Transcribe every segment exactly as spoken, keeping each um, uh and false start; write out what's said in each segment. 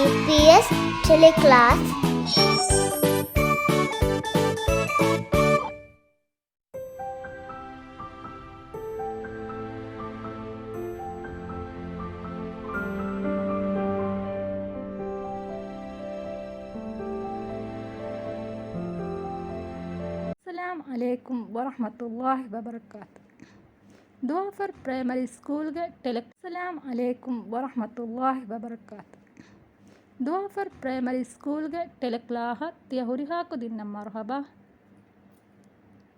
އީޕީއެސް ޓެލެކްލާސް. އައްސަލާމު ޢަލައިކުމް ވަރަޙްމަތުﷲި ވަބަރަކާތު. ދުވާފަރު ޕްރައިމަރީ ސްކޫލްގެ ޓެލެ-، އައްސަލާމު ޢަލައިކުމް ވަރަޙްމަތުﷲި ވަބަރަކާތު. ދުވާފަރު ޕްރައިމަރީ ސްކޫލްގެ ޓެލެކްލާހަށް ތިޔަ ހުރިހާ ކުދިންނަށް މަރުޙަބާ.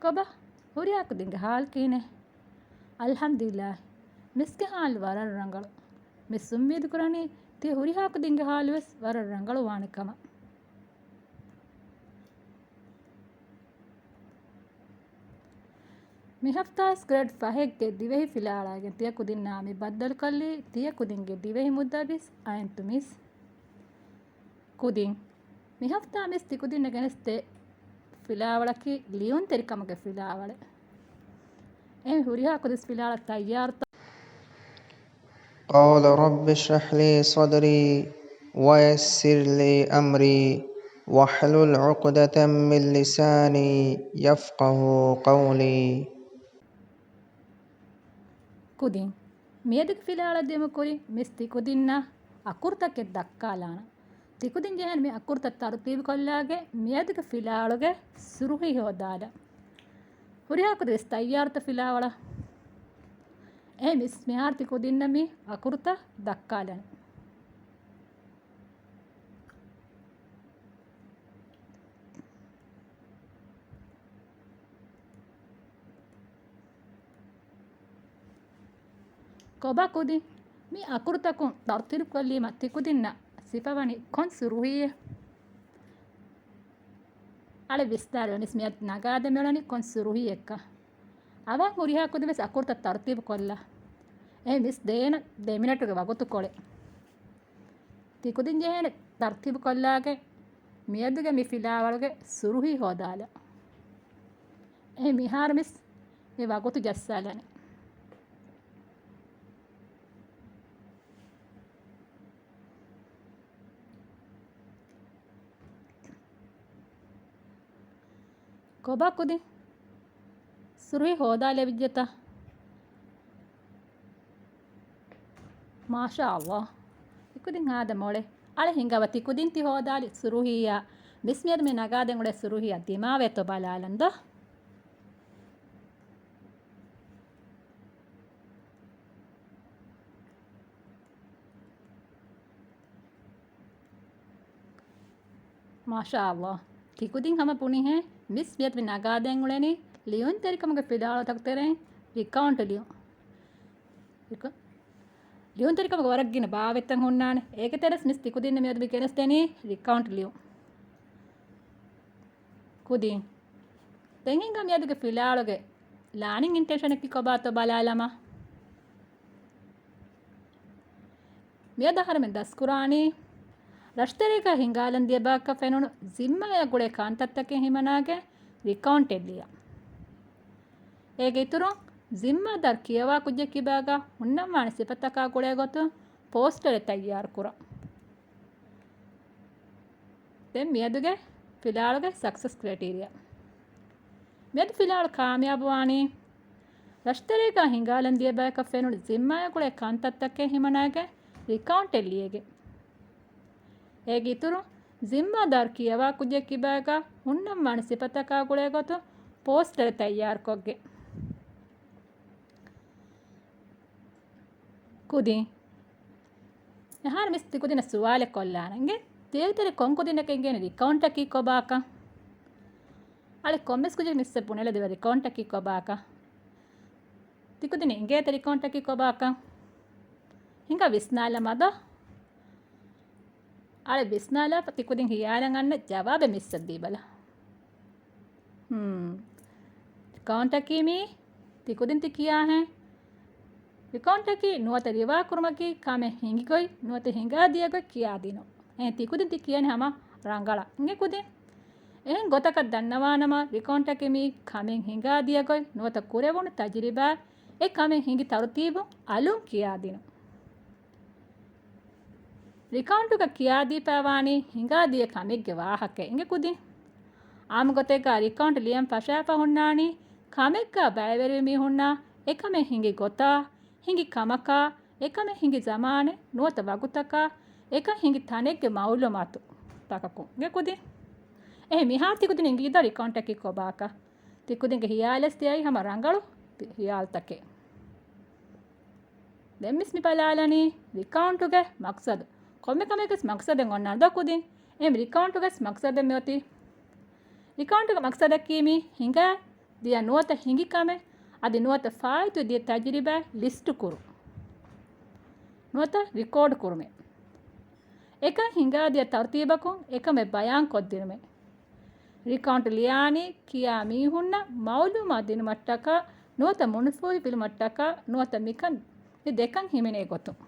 ކޮބާ ހުރިހާ ކުދިންގެ ޙާލު ކިހިނެއް؟ އަލްޙަމްދުލިއްލާހި، މިސްގެ ޙާލު ވަރަށް ރަނގަޅު. މިސް އުއްމީދު ކުރަނީ ތިޔަ ހުރިހާ ކުދިންގެ ޙާލު ވެސް ވަރަށް ރަނގަޅު ވާނެ ކަމަށް. މި ހަފްތާސް ގްރޭޑް ފަހެއްގެ ދިވެހި ފިލާވަޅާގެން ތިޔަ ކުދިންނާ މި ބައްދަލުކޮށްލީ، ތިޔަ ކުދިންގެ ދިވެހި މުއްދައަށް ވެސް އައިންތު މިސް. ކުދިން، މި ހަފްތާ މިސް ތިކުދިންނަށް ގެނެސްދޭ ފިލާވަޅަކީ ލިޔުންތެރިކަމުގެ ފިލާވަޅެއް. އެހެން ހުރިހާ ކުދިން ފިލާވަޅަށް ތައްޔާރުތަ؟ قال رب اشرح لي صدري ويسر لي أمري واحلل عقدة من لساني يفقه قولي. ކުދިން، މިއަދުގެ ފިލާވަޅަށް ދިޔުމުގެ ކުރިން މިސް ތިކުދިންނަށް އަކުރުތަކެއް ދައްކާލާނަން. ތިކުދިން ޖެހޭނެ މި އަކުރުތައް ތަރުތީބުކޮށްލާގެން މިއަދުގެ ފިލާވަޅުގެ ސުރުހީ ހޯދާލަން. ހުރިހާ ކުދިން ވެސް ތައްޔާރުތަ ފިލާވަޅަށް؟ އެހެން މިސް މިހާރު ތިކުދިންނަށް މި އަކުރުތައް ދައްކާލަން. ކޮބާ ކުދިން؟ މި އަކުރުތަކުން ތަރުތީބުކޮށްލީމަ ތިކުދިންނަށް ސިފަވަނީ ކޮން ސުރުހީއެއް؟ އަޅެ ވިސްނާލަން މިސް މިއަދު ނަގާދޭން މިއުޅެނީ ކޮން ސުރުހީއެއްކަން. އަވަހަށް ހުރިހާ ކުދިން ވެސް އަކުރުތައް ތަރުތީބުކޮށްލާ. އެހެން މިސް ދޭނަ ދެ މިނެޓުގެ ވަގުތުކޮޅެއް. ތިކުދިން ޖެހޭނެ ތަރުތީބުކޮށްލާގެން މިއަދުގެ މި ފިލާވަޅުގެ ސުރުހީ ހޯދާލަން. އެހެން މިހާރު މިސް މި ވަގުތު ޖައްސާލަނީ. ކޮބާ ކުދިން؟ ސުރުހީ ހޯދާލެވިއްޖެތަ؟ މާޝާﷲ. ތިކުދިން ހާދަ މޮޅެއް. އަޅެ ހިނގާބަ ތިކުދިން ތި ހޯދާލި ސުރުހީއާ. މިސް މިއަދު މި ނަގާދޭން އުޅޭ ސުރުހީއާ ދިމާވޭތޯ ބަލާލަން ދޯ. މާޝާﷲ. ތިކުދިން ހަމަ ބުނިހޭ، މިސް މިއަދު މި ނަގާދޭން އުޅެނީ ލިޔުންތެރިކަމުގެ ފިލާވަޅުތަކުގެ ތެރެއިން ރިކައުންޓް ލިޔުން. ރިކަ-، ލިޔުންތެރިކަމުގެ ވަރަށް ގިނަ ބާވަތްތައް ހުންނާނެ. އޭގެ ތެރެއިން މިސް ތިކުދިންނަށް މިއަދު މި ގެނެސްދެނީ ރިކައުންޓް ލިޔުން. ކުދިން. ދެން ހިނގާ މިއަދުގެ ފިލާވަޅުގެ ލާނިން އިންޓެންޝަނަކީ ކޮބާތޯ ބަލާލަމާ. މިއަދު އަހަރެމެން ދަސްކުރާނީ، ރަށުތެރޭގަ ހިނގާލަން ދިޔަ ބަޔަކަށް ފެނުނު ޒިންމާއާ ގުޅޭ ކަންތައްތަކެއް ހިމަނާގެން ރިކައުންޓެއް ލިޔަން. އޭގެ އިތުރުން، ޒިންމާދާރު ކިޔަވާ ކުއްޖެއް ކިބާގަ ހުންނަންވާނެ ސިފަތަކާ ގުޅޭ ގޮތުން ޕޯސްޓަރެއް ތައްޔާރު ކުރަން. ދެން މިއަދުގެ ފިލާވަޅުގެ ސަކްސެސް ކްރައިޓީރިއާ. މިއަދު ފިލާވަޅު ކާމިޔާބުވާނީ، ރަށުތެރޭގަ ހިނގާލަން ދިޔަ ބަޔަކަށް ފެނުނު ޒިންމާއާ ގުޅޭ ކަންތައްތަކެއް ހިމަނާގެން ރިކައުންޓެއް ލިޔެގެން. އޭގެ އިތުރުން، ޒިންމާދާރު ކިޔަވާ ކުއްޖެއް ކިބާގަ ހުންނަންވާނެ ސިފަތަކާ ގުޅޭ ގޮތުން ޕޯސްޓަރެއް ތައްޔާރުކޮށްގެން. ކުދިން. އެހާރު މިސް ތިކުދިންނަށް ސުވާލެއް ކޮށްލާނަން. އިނގޭ، ތިޔަގެ ތެރޭ ކޮން ކުދިންނަކަށް އިނގޭނެ ރިކައުންޓަކީ ކޮބާކަން؟ އަޅެ ކޮންމެސް ކުއްޖެއް މިސްއަށް ބުނެލަދީބަ ރިކައުންޓަކީ ކޮބާކަން. ތިކުދިން އިނގޭތަ ރިކައުންޓަކީ ކޮބާކަން؟ ހިނގާ ވިސްނާލަމާ ދޯ. އަޅެ ވިސްނާލާފަ ތިކުދިން ހިޔާލަން އަންނަ ޖަވާބެއް މިސްއަށް ދީބަލަ. ހުން. ރިކައުންޓަކީ މީ ތިކުދިން ތި ކިޔާހެން. ރިކައުންޓަކީ ނުވަތަ ރިވާކުރުމަކީ ކަމެއް ހިނގިގޮތް ނުވަތަ ހިނގާދިޔަ ގޮތް ކިޔާދިނުން. އެހެން ތިކުދިން ތި ކިޔަނީ ހަމަ ރަނގަޅަށް. އިނގޭ ކުދިން. އެހެން ގޮތަކަށް ދަންނަވާނަމަ، ރިކައުންޓަކީ މީ ކަމެއް ހިނގާދިޔަ ގޮތް ނުވަތަ ކުރެވުނު ތަޖުރިބާ އެ ކަމެއް ހިނގި ތަރުތީބު އަލުން ކިޔާދިނުން. ރިކައުންޓުގަ ކިޔާދީފައިވާނީ ހިނގާދިޔަ ކަމެއްގެ ވާހަކައެއް. އިނގޭ ކުދިން. އާއްމު ގޮތެއްގަ ރިކައުންޓް ލިޔަން ފަށާފަ ހުންނާނީ ކަމެއްގަ ބައިވެރިވި މީހުންނާ އެކަމެއް ހިނގި ގޮތާ، ހިނގި ކަމަކާ، އެކަމެއް ހިނގި ޒަމާނެއް ނުވަތަ ވަގުތަކާ، އެކަން ހިނގި ތަނެއްގެ މައުލޫމާތު ތަކަކުން. އިނގޭ ކުދިން. އެހެން މިހާރު ތިކުދިން އިނގިލި ދޯ ރިކައުންޓަކީ ކޮބާކަށް. ތިކުދިންގެ ހިޔާލަސް ދިޔައީ ހަމަ ރަނގަޅު ހިޔާލުތަކެއް. ދެން މިސް މި ބަލާލަނީ ރިކައުންޓުގެ މަޤްޞަދު. ކޮންމެ ކަމެއްގެ ވެސް މަޤްޞަދެއް އޮންނާނެ ދޯ ކުދިން. އެހެން ރިކައުންޓުގެ ވެސް މަޤްޞަދެއް މިއޮތީ. ރިކައުންޓުގެ މަޤްޞަދަކީ މި ހިނގާ ދިޔަ ނުވަތަ ހިނގި ކަމެއް އަދި ނުވަތަ ފާއިތުވެ ދިޔަ ތަޖުރިބާ ލިސްޓު ކުރުން. ނުވަތަ ރިކޯޑް ކުރުމެއް. އެކަން ހިނގާ ދިޔަ ތަރުތީބަކުން އެކަމެއް ބަޔާން ކޮށްދިނުމެއް. ރިކައުންޓް ލިޔާނީ ކިޔާ މީހުންނަށް މައުލޫމާތު ދިނުމަށްޓަކާ ނުވަތަ މުނުފޫހި ފިލުމަށްޓަކާ ނުވަތަ މިކަން މި ދެކަން ހިމެނޭ ގޮތުން.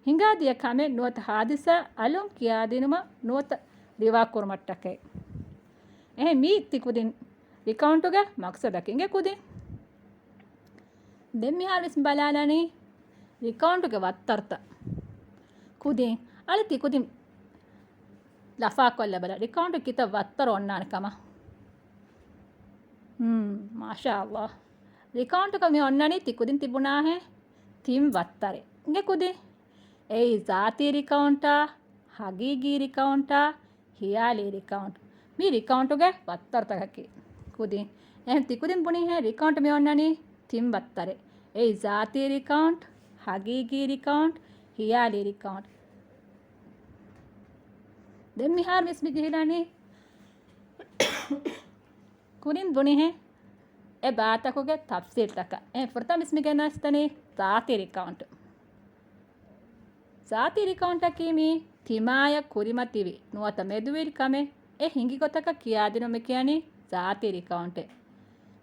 ހިނގާ ދިޔަ ކަމެއް ނުވަތަ ހާދިސާ އަލުން ކިޔާދިނުމަށް ނުވަތަ ރިވާ ކުރުމަށްޓަކައި. އެހެން މީ ތިކުދިން ރިކައުންޓުގެ މަޤްޞަދަކީ. އިނގޭ ކުދިން. ދެން މިހާރު ވެސް ބަލާލަނީ ރިކައުންޓުގެ ވައްތަރުތައް. ކުދިން އަޅި ތިކުދިން ލަފާކޮށްލަބަލަ ރިކައުންޓު ކިތައް ވައްތަރު އޮންނާނެ ކަމަށް. ހުން، މާޝާﷲ. ރިކައުންޓުގަ މި އޮންނަނީ ތިކުދިން ތިބުނާހެ ތިން ވައްތަރެއް. އިނގޭ ކުދިން. އެއީ ޒާތީ ރިކައުންޓާ، ހަގީގީ ރިކައުންޓާ، ހިޔާލީ ރިކައުންޓް. މި ރިކައުންޓުގެ ވައްތަރުތަކަކީ. ކުދިން. އެހެން ތިކުދިން ބުނިހެން ރިކައުންޓް މި އޮންނަނީ ތިން ވައްތަރެއް. އެއީ ޒާތީ ރިކައުންޓް، ހަގީގީ ރިކައުންޓް، ހިޔާލީ ރިކައުންޓް. ދެން މިހާރު މިސް މި ޖެހިލަނީ ކުރިން ބުނިހެން އެ ބާތަކުގެ ތަފްސީލްތަކަށް. އެ ފުރަތަމަ މިސް މި ގެނެސްދެނީ ޒާތީ ރިކައުންޓް. ޒާތީ ރިކައުންޓަކީ މީ ތިމާޔަށް ކުރިމަތިވި ނުވަތަ މެދުވެރި ކަމެއް އެ ހިނގި ގޮތަކަށް ކިޔާދިނުމަށް ކިޔަނީ ޒާތީ ރިކައުންޓެއް.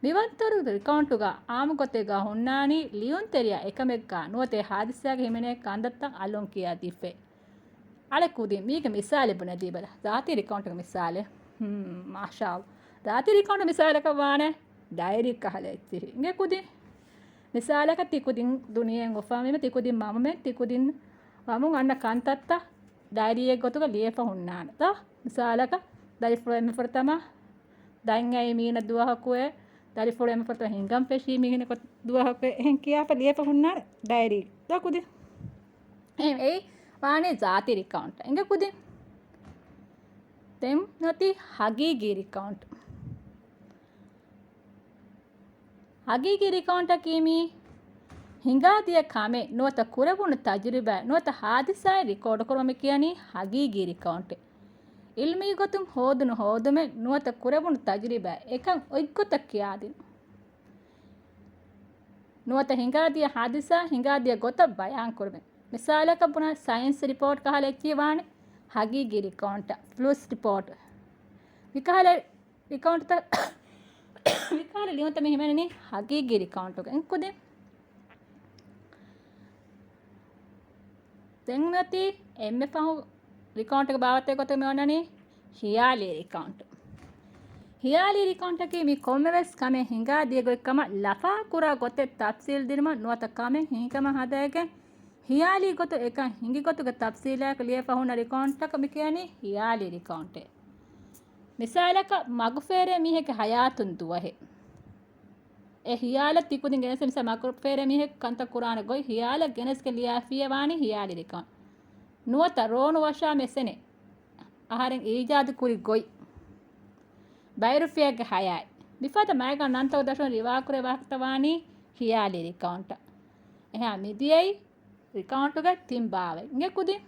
މިވަންތަރު ރިކައުންޓުގަ އާއްމު ގޮތެއްގަ ހުންނާނީ ލިޔުންތެރިޔާ އެކަމެއްގަ ނުވަތަ އެ ހާދިސާގެ ހިމެނޭ ކަންތައްތައް އަލުން ކިޔާދީފައި. އަޅެ ކުދިން މީގެ މިސާލެއް ބުނެދީބަލަ. ޒާތީ ރިކައުންޓުގެ މިސާލެއް. ހުން، މާޝާﷲ. ޒާތީ ރިކައުންޓު މިސާލަކަށް ވާނެ ޑައިރީ ކަހަލަ އެއްޗެހި. އިނގޭ ކުދިން. މިސާލަކަށް ތި ކުދިން ދުނިޔެއިން އުފާވީމަ ތި ކުދިން މަމުމެން ތި ކުދިން ވަމުން އަންނަ ކަންތައްތައް ޑައިރީއެއް ގޮތުގަ ލިޔެފަ ހުންނާނެ. ދޯ މިސާލަކަށް ދަރިފުޅު އެންމެ ފުރަތަމަ ދަތް އައި މީނަ ދުވަހަކުއެއް، ދަރިފުޅު އެންމެ ފުރަތަމަ ހިނގަން ފެށީ މީހުން ދުވަހަކުއެއް އެހެން ކިޔާފަ ލިޔެފަ ހުންނާނެ ޑައިރީ. ދޯ ކުދިން. އެ، އެއީ ވާނީ ޒާތީ ރިކައުންޓް. އިނގޭ ކުދިން. ދެން އޮތީ ހަގީގީ ރިކައުންޓް. ހަގީގީ ރިކައުންޓަކީ މީ ހިނގާދިޔަ ކަމެއް ނުވަތަ ކުރެވުނު ތަޖުރިބާ ނުވަތަ ހާދިސާއެއް ރިކޯޑު ކުރުމަށް ކިޔަނީ ހަގީގީ ރިކައުންޓެއް. އިލްމީ ގޮތުން ހޯދުނު ހޯދުމެއް ނުވަތަ ކުރެވުނު ތަޖުރިބާ އެކަން އޮތްގޮތަށް ކިޔާދިނުން. ނުވަތަ ހިނގާދިޔަ ހާދިސާ ހިނގާދިޔަ ގޮތަށް ބަޔާން ކުރުމެއް. މިސާލަކަށް ބުނާ ސައިންސް ރިޕޯޓް ކަހަލަ އެއްޗެހި ވާނެ ހަގީގީ ރިކައުންޓަށް، ފްލޫސް ރިޕޯޓް. މިކަހަލަ ރިކައުންޓްތައް މިކަހަލަ ލިޔުންތައް މި ހިމެނެނީ ހަގީގީ ރިކައުންޓުގަ. އިނގޭ ކުދިން. ދެން އޮތީ އެންމެ ފަހު ރިކައުންޓުގެ ބާވަތެއް ގޮތަށް މި އޮންނަނީ ހިޔާލީ ރިކައުންޓް. ހިޔާލީ ރިކައުންޓަކީ މި ކޮންމެވެސް ކަމެއް ހިނގާ ދިޔަ ގޮތް ކަމަށް ލަފާ ކުރާ ގޮތެއް ތަފްސީލް ދިނުމަށް ނުވަތަ ކަމެއް ހިނގި ކަމަށް ހަދައިގެން ހިޔާލީ ގޮތުން އެކަން ހިނގި ގޮތުގެ ތަފްސީލާއެކު ލިޔެފަ ހުންނަ ރިކައުންޓަކަށް މި ކިޔަނީ ހިޔާލީ ރިކައުންޓޭ. މިސާލަކަށް މަގުފޭރޭ މީހެއްގެ ހަޔާތުން ދުވަހެއް. އެ ހިޔާލަށް ތިކުދިން ގެނެސް މިސާ މަގުފޭރޭ މީހެއް ކަންތައް ކުރާނެ ގޮތް ހިޔާލަށް ގެނެސްގެން ލިޔާފިއްޔާ ވާނީ ހިޔާލީ ރިކައުންޓް. ނުވަތަ ރޯނު ވަށާ މެސެނެ އަހަރެން އީޖާދު ކުރި ގޮތް. ބައިރުފިޔާގެ ހަޔާތް. މިފަދަ މައިގަނޑު ނަންތަކު ދަށުން ރިވާކުރޭ ވާހަކަތައް ވާނީ ހިޔާލީ ރިކައުންޓަށް. އެހާ މިދިޔައީ ރިކައުންޓުގެ ތިން ބާވަތް. އިނގޭ ކުދިން.